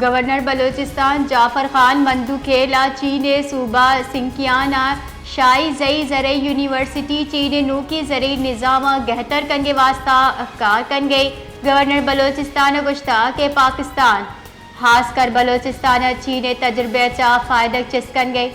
گورنر بلوچستان جعفر خان مندوخیل ءَ چین ءِ صوبہ سنکیان ءَ شاہی زئی زرعی یونیورسٹی، چین ءِ نوکیں زرعی نظام ءَ گہتر کنگ ءِ واستہ کار کنگ ءَ۔ گورنر بلوچستان ءَ گوشتگ کہ پاکستان ہاسکر بلوچستان ءَ چین ءِ تجربہ ءَ چہ فائدگ چست کنگ ءَ۔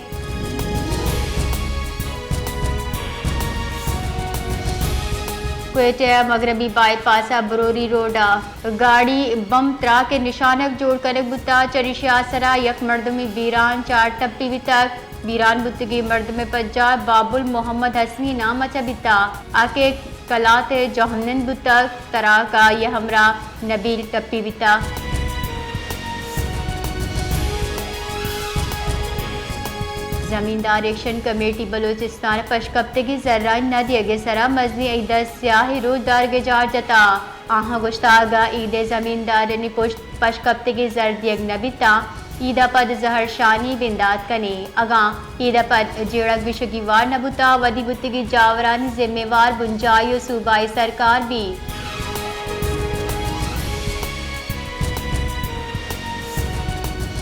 کوئٹہ ءِ مغربی بائی پاس ءَ بروری روڈ ءَ گاڑی بمب تراک ءِ نشانگ جوڑ کنگ بوتگ، چریشی ءِ آسر ءَ یک مردمے بیران، چار ٹپی بیتگ۔ بیران بوتگیں مردم ءِ پجار بابل محمد حسنی نام ءَ چہ بیتگ، آ کہ کلات ءِ جہمنند بوتگ، تراک ءَ آئی ءِ ہمراہ نبیل ٹپی بیتگ۔ زمیندار ایکشن کمیٹی بلوچستان ءَ پشکپتگیں زرانی نہ دیگ ءِ سرا مزنیں عید ءِ سیاہ ءِ روچ دارگ ءِ جار جتگ۔ آہاں گوشتگ، اگاں عید ءِ زمیندارانی پشت پشکپتگیں زر دیگ نہ بیت تاں عید ءَ پد زہرشانی بندات کنیں۔ اگاں عید ءَ پد جیڑہ گوشگی وار نہ بوت تاں ودی بوتگیں جاورانی ذمہ وار بنجاہی ءُ صوبائی سرکار بیت۔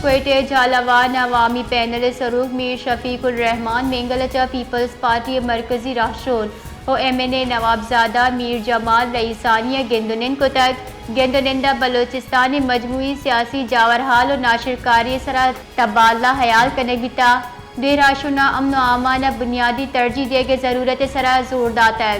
کوئٹہ ءِ جھالاوان ءَ عوامی پینل ءِ سروک میر شفیق الرحمان مینگل ءَ چہ پیپلز پارٹی ءِ مرکزی راہشون ءُ ایم این اے نوابزادہ میر جمال رئیسانی ءَ گند ءُ نند کتگ۔ گند ءُ نند ءَ بلوچستان ءِ مجموعی سیاسی جاورحال ءُ ناشرکاری ءِ سرا تبادلہ ہیال کنگ بیتگ۔ دوئیں راہشوناں امن ءُ امان ءَ بنیادی ترجیح دیگ ءِ ضرورت ءِ سرا زور داتگ۔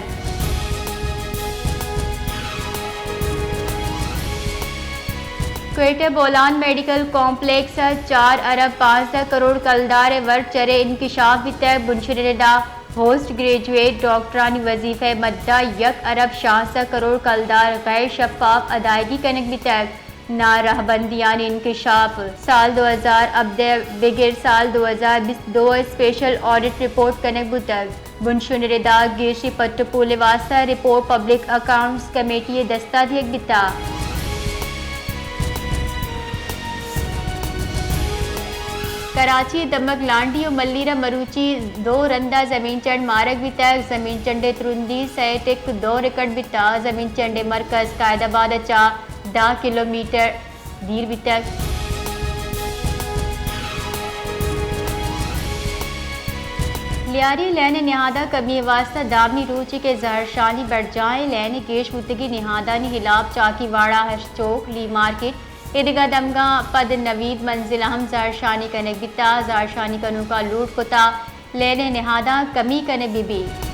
کوئٹہ بولان میڈیکل کمپلیکس ءَ چار ارب پانزدہ کروڑ کلدار ءِ ورچر ءِ انکشاف بیتگ۔ بنشون ءِ ردا پوسٹ گریجویٹ ڈاکٹرانی وظیفہ ءِ مد ءَ یک ارب شانزدہ کروڑ کلدار غیر شفاف ادائیگی کنگ بیتگ۔ نارہبندیانی انکشاف سال دو ہزار ہبدہ ءَ بگر سال دو ہزار بیست دو ءَ اسپیشل آڈٹ رپورٹ کنگ بوتگ۔ بنشون ءِ ردا گیشیں پٹ ءُ پول ءِ واستہ رپورٹ پبلک اکاؤنٹس کمیٹی ءِ دست ءَ دیگ بیتگ۔ کراچی ءِ دمگ لانڈی ءُ ملیر ءَ مروچی دو رند ءَ زمین چنڈ مارگ بیتگ۔ زمین چنڈ ءِ ترندی سئے ٹک دو ریکارڈ بیتگ۔ زمین چنڈ ءِ مرکز قائد آباد ءَ چہ دہ کلومیٹر دیر بیتگ۔ لیاری لین ءِ نہاداں کمی ءِ واستہ دامی روچے کہ زہرشانی برجاہ ایں، لین ءِ گیش بوتگیں نہادانی ہلاپ چاکیواڑہ، ہشت چوک، لی مارکیٹ، ایدگہ دمگاں پد نوید منزل ءَ ہم زہرشانی کنگ بیتگ۔ زہرشانی کنوکاں لوٹ کتگ لین ءِ نہاداں کمی کنگ بہ بیت۔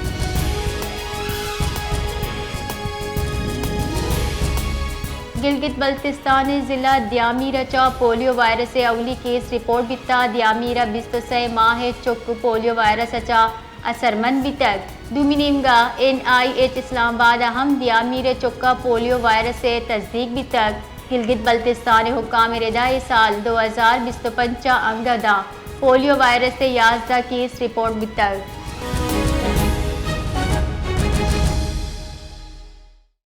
گلگت بلتستان ءِ ضلع دیامیر ءَ چہ پولیو وائرس ءِ اولی کیس رپورٹ بیتگ۔ دیامیر ءَ بیست ءُ سئے ماہ ءِ چک پولیو وائرس ءَ چہ اثرمند بیتگ۔ دومی نیمگ ءَ این آئی ایچ اسلام آباد ءَ ہم دیامیر ءِ چک ءَ پولیو وائرس ءِ تصدیق بیتگ۔ گلگت بلتستان ءِ حکام ءِ ردا اے سال دو ہزار بیست ءُ پنچ ءَ انگہ داں پولیو وائرس ءِ یازدہ کیس رپورٹ بیتگ۔